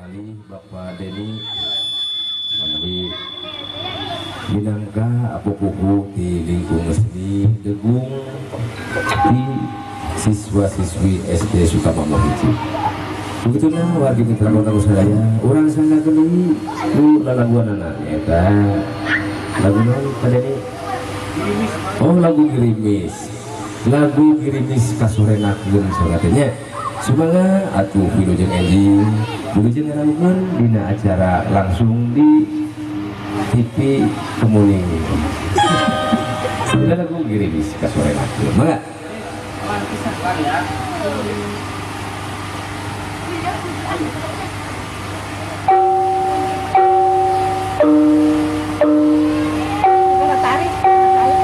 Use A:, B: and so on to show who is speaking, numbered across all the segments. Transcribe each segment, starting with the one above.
A: Kali Bapak Denny menawi minangka apupuhu di lingkung seni degung di siswa-siswi SD Sukamakmur hiji. Begitulah wargi mitra kota sadaya, urang sanggakeun deui ku lalaguanana, nyaeta lagu naon, Pak Denny? Oh, lagu Girimis. Lagu Girimis kasorenakeun sore nya. Sumangga atuh, wilujeng enjing, wilujeng ngadangukeun dina acara langsung di TV Kemuning. Dina lagu Girimis kasorenakeun. Mangga.
B: Ya.
C: Tarik, tarik.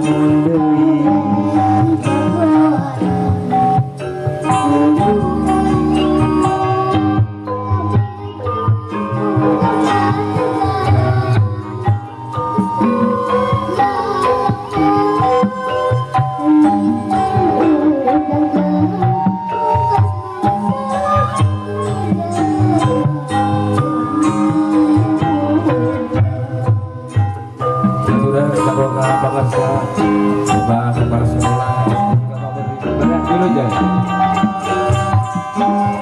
A: Naon deui? Aturan kaboga pangarsa, Bapak Kepala Sekolah SD Sukamakmur. Wilujeng. Naon deui?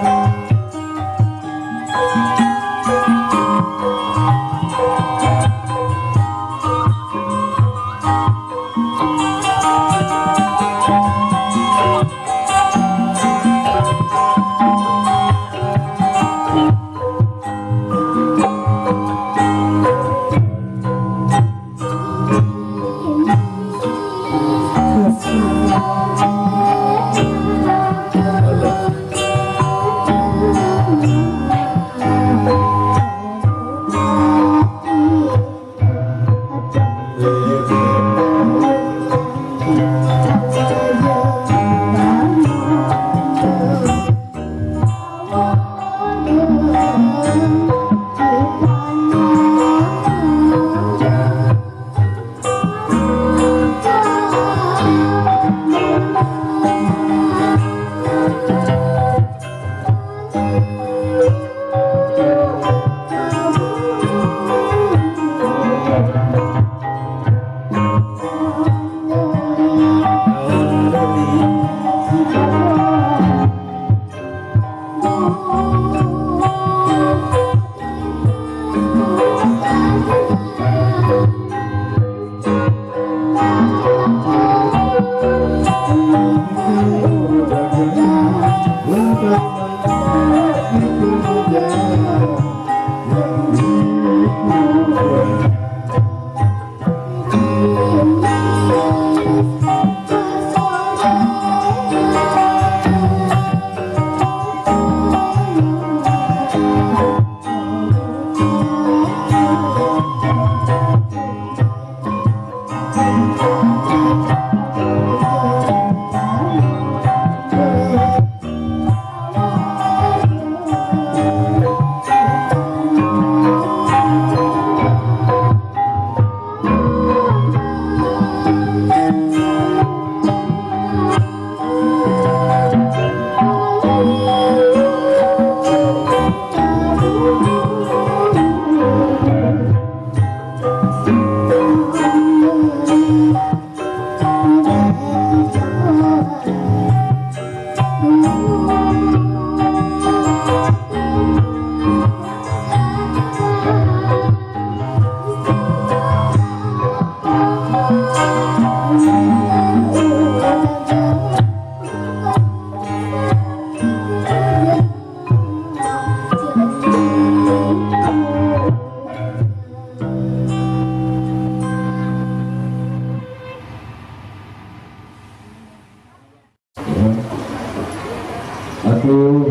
A: Aduh,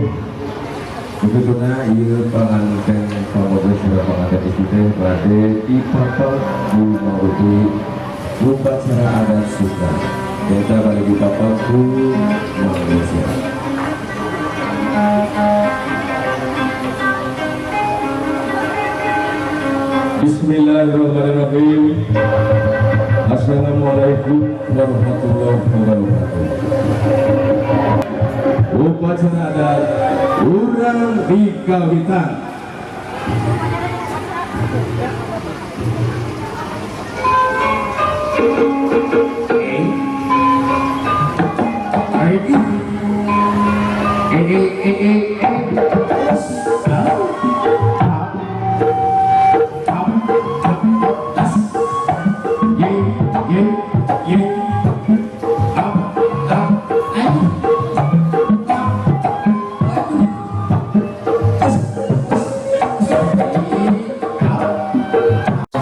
A: begituna ieu panganten pamoga sareng panganten istri teh bade dipapag ku Mang Rudi upacara adat Sunda. Eta bade dipapag ku Mang Reza. Bismillahirrahmanirrahim. Assalamualaikum warahmatullahi wabarakatuh. Upacara adat urang di kawitan.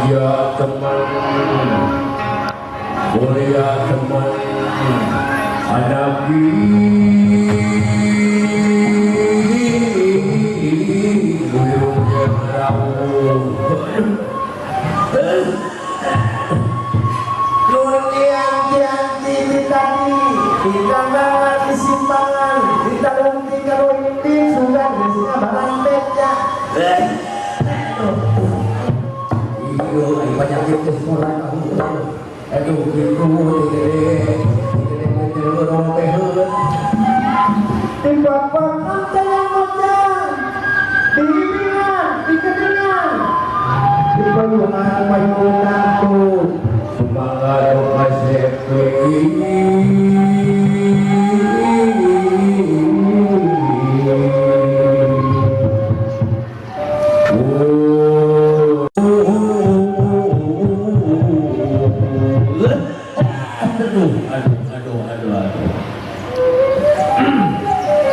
A: Ya teman, mulia teman, hadapi buyung rawuh.
C: Nun dianti di tadi, di kambangan, di simpangan, di talung, di karung, di sugan, di barang beca.
A: Iyo, ay penyakit teh murah. Aduh, gitu, gede, gede, gede, teh.
C: Di bapak yang mojang, di bimbingan, di ketingan, di payungan, payungan tuh.
A: Semangat kasep. Aduh, aduh, aduh, aduh, aduh.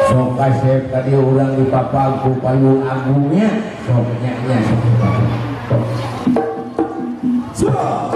A: Sok kasep tadi urang dipapag ku payung agungnya, sok nya nya sok. Sok.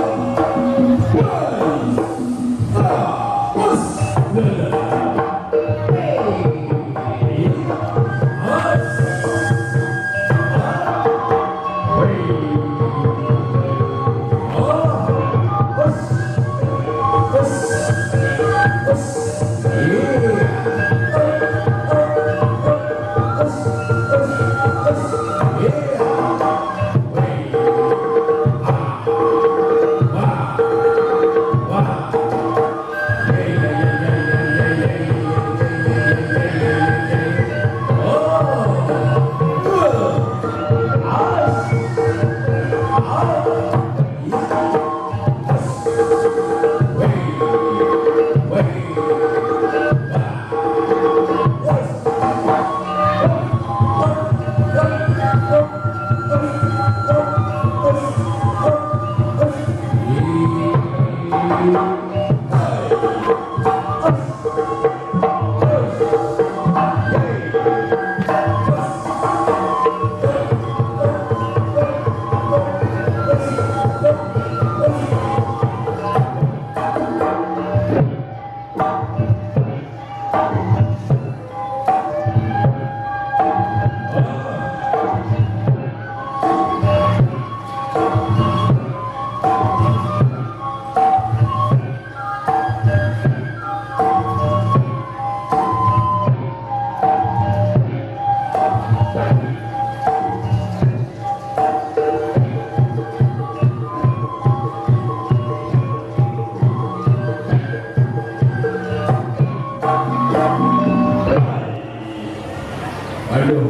A: Aduh,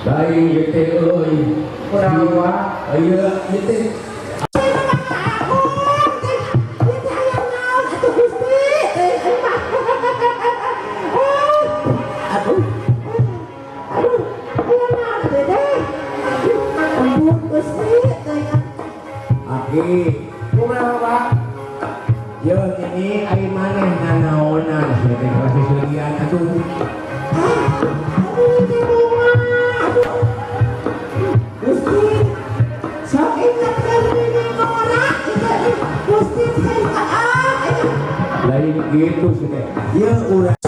A: lain gitu euy.
C: Kunaon?
A: Ayo, gitu. Aki,
C: Kumaha, Pak?
A: yo ini ai maneh nanaonan sia teh kasih seulian atuh. Lain gitu sih teh. Ye urang